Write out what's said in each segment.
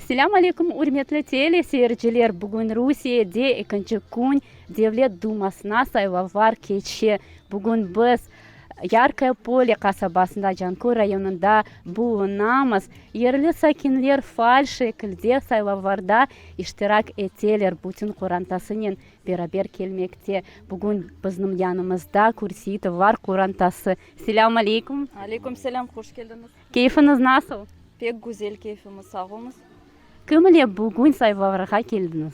Selâm aleyküm, ürmetli teleseyirciler! Bugün Rusiyede ekinci kün Devlet Dumasına saylavlar keçe. Bugün biz Yarkoye Pole qasabasında, Canköy rayonında bulunamız. Yerli sakinler faal şekilde saylavlarda iştirak eteler, bütün qorantasınen beraber kelmekte. Bugün bizniñ yanımızda Kürseyitovalar qorantası. Selâm aleyküm! Aleyküm selâm, hoş keldiñiz! Keyfiñiz nasıl? Pek güzel keyfimiz, sağ oluñız. Kim ile bugün saylavlarğa keldiñiz?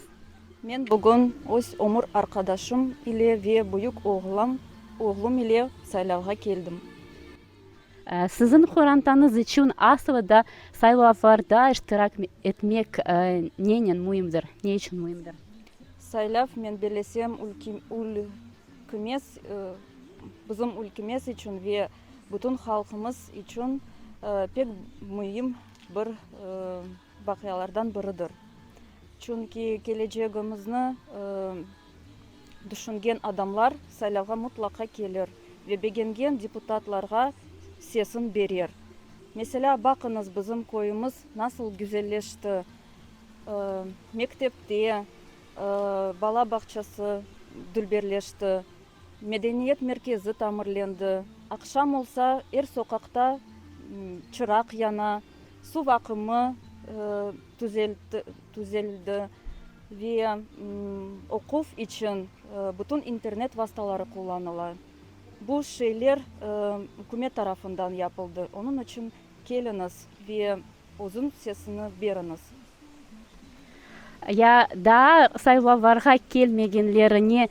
Men bugün öz ömür arqadaşım ile ve büyük oğlan, oğlum ile saylavğa keldim. Siziñ qorantañız içün aslı da saylavlarda iştirak etmek nenen müimdir, ne içün müimdir? Saylav, men bellesem, ülkemiz, bizim ülkemiz içün ve bütün halqımız içün pek müim bir vaqialardan biridir. Çünki kelecegimizni tüşüngen adamlar saylavğa mutlaqa kelir ve begengen deputatlarğa sesin berer. Meselâ, baqıñız, bizim köyümiz nasıl güzelleşti, mektepte bala bağçası dülberleşti, Medeniyet merkezi tamirlendi. Aqşam olsa, er soqaqta çıraq yana, suv aqımı tüzeldi ve oquv içün bütün internet vastaları qullanıla. Bu şeyler ükümet tarafından yapıldı. Onıñ içün keliñiz ve özüñ sesini beriñiz. Ya daa saylavlarğa kelmegenlerine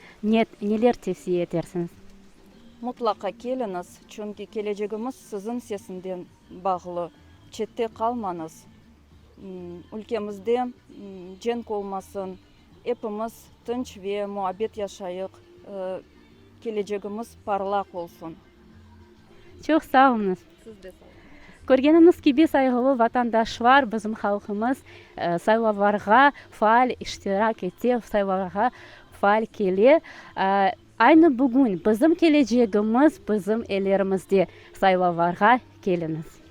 neler tevsiye etersiñiz? Mutlaqa keliñiz, çünki kelecegimiz siziñ sesinden bağlı. Çette qalmañız. Ülkemizde cenk olmasın, epimiz tınç ve muabbet yaşayıq, kelecegimiz parlaq olsun. Çoq sağ oluñız. Siz de sağ oluñız. Körgeniñiz kibi, sayğılı vatandaşlar, bizim halqımız saylavlarğa faal iştirak ete, saylavlarğa faal kele. Aynı bugün bizim kelecegimiz bizim ellerimizde. Saylavlarğa keliñiz.